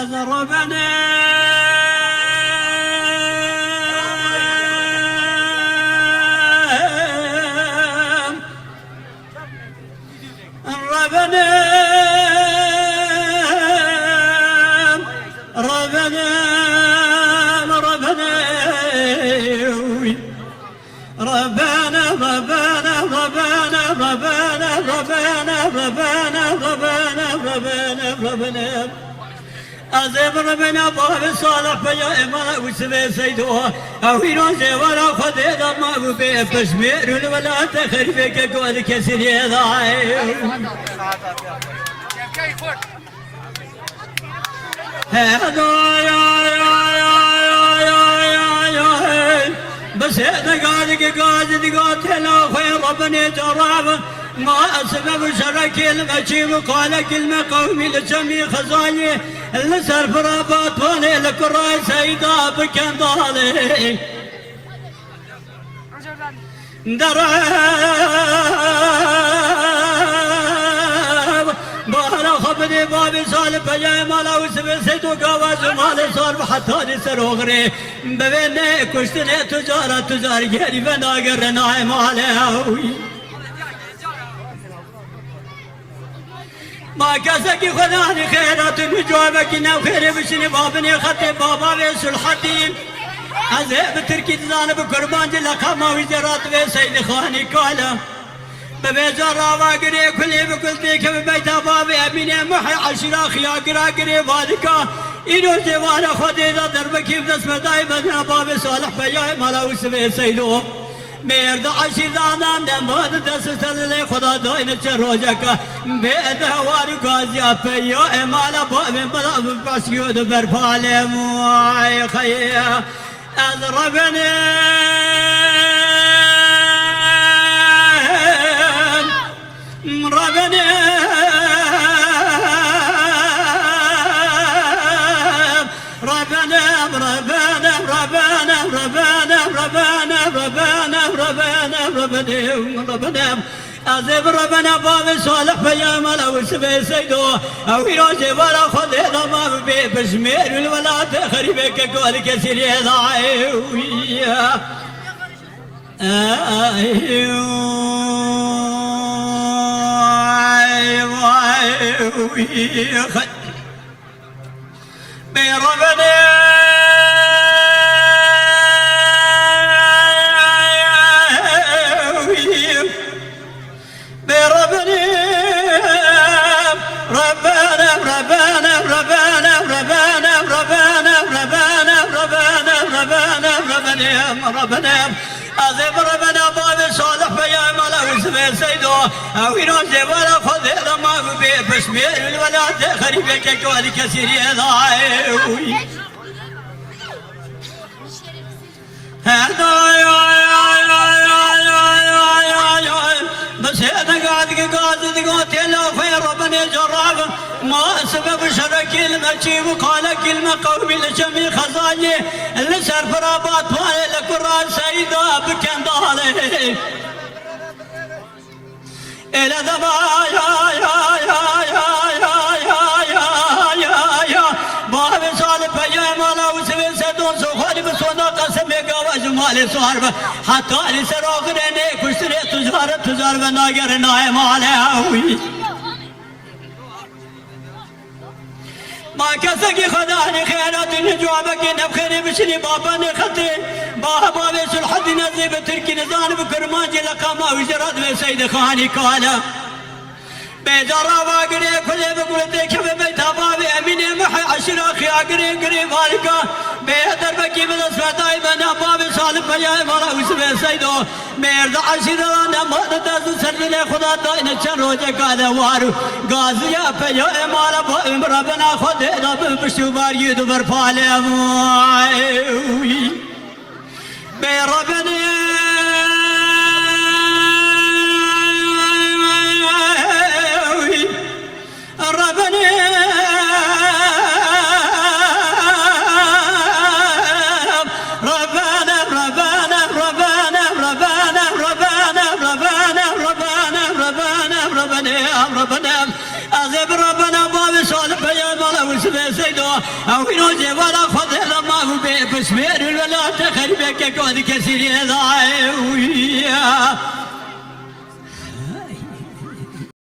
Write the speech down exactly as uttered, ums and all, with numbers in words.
Rebenem, Rebenem, Rebenem, Rebenem. Rebene, rebene, rebene, rebene, rebene, rebene, rebene, rebene, rebene. Ez ê bi rebena bavê Salih peya êmana û sibê Seydo. Ew îro jêwara Xwedê de ma bû bê pişmêr û li welate xerîbê keko di kesî lê da. Bes hêdegazî gazî diga têla xwe Rebinê carab. Ma esbeb şerekê li me çî bi qale kilme qewmî li çemî xezayê li ser pira batwanê li kura Seyda bi kendalê. Dere bala xwe bidê bavê Salih peyayê mala û sibê Seydo gava ji malê sar bi heta dî ser oxirê. Bi vê ne kuştinê tu cara tu car gerî ve nagere nayê malê wî. Ma kesekî Xwedanî xêra tu min cavekî newxêrê bişinî babinê xetê baba vê Sulhedîn. Ez ê bi tirkî dizanî bi kurmancî leqema wî jê radivê Seydî Xanî Kala. Bi vêca rava girê kulê bi gul têke bi beyta bavê Emînê Muhê eşîra xiya gira girê valika. Îro jê vana Xwedê da derbekî bi dest me dayê me dina bavê Salih peyayê mala û sibê Seydo. Mêrda eşîrdanan dem bad dest ser dilê Xweda dayne çe rojeka. Bê ede hewar û gaziya peya emala bavê mala bi paşkiyo de berpalê muay xeye. Ez rebenim, rebenim, rebenim, rebenim. Ez ê bi rebena bavê Salih peyamala û sibê Seydo. Ew îro jê vara Xwedê da ma bibê pişmêr û li welatê xerîbê keko li kesî lê da. Ey, vay, vay, bê rebene. Bê Rebene, Rebene, Rebene, Rebene. Ez ê bi rebena bavê Salih peyamala û sibê Seydo. Ew îro jê vara Xwedê da ma bibê pişmêr û li welatê xerîbê keko li kesî lê da. Bes hêdegazî gazî diga têla xwe Rebinê carab. Ma sibeb şerekî li me çî bû, kalekî li me qewmî li çemî xezayê, li ser pira batwarê li kura Seyda bi kendalê. Êle dema ya, ya, ya. Bavê Salih peyê mala û sibê sedon soxalî bi sonda qesimê gava ji malê sar be. Heta li ser axirê nê kuştirê tucar, tucar ve nagere nayê malê wî. Ma kesekî Xwedanî xêra tu ne cewabekê nefxêrê bişinî babanê xetê. Baha bavê Sulhedîn ez ê bi tirkî nizanî bi kurmancî leqama wî jê radivê Seydê Xanî Kala. Bêca rava girê kulê bi gulê têkeve beyta bavê Emînê Muhê eşîra xiya girê girê valika. Bê derbekî bi dest fedayê bena bavê Salih peyayê mala Ûsifê Seydo. Mêrda eşîra ne mada dest ser dilê Xweda dayne çend rojeka de war û gaziya peya ê mala bavê min rebena Xwedê da bin pişt û bar yê du ber palê. Vay. Bê rebene, rebene, rebene. Ez ê bi rebena bavê Salih peyê mala Ûsifê Seydo. Ew hîno cêvara Xwedê de ma bû bê, bi smêr û welatê xerîbê keko di kesî lê dayê wî.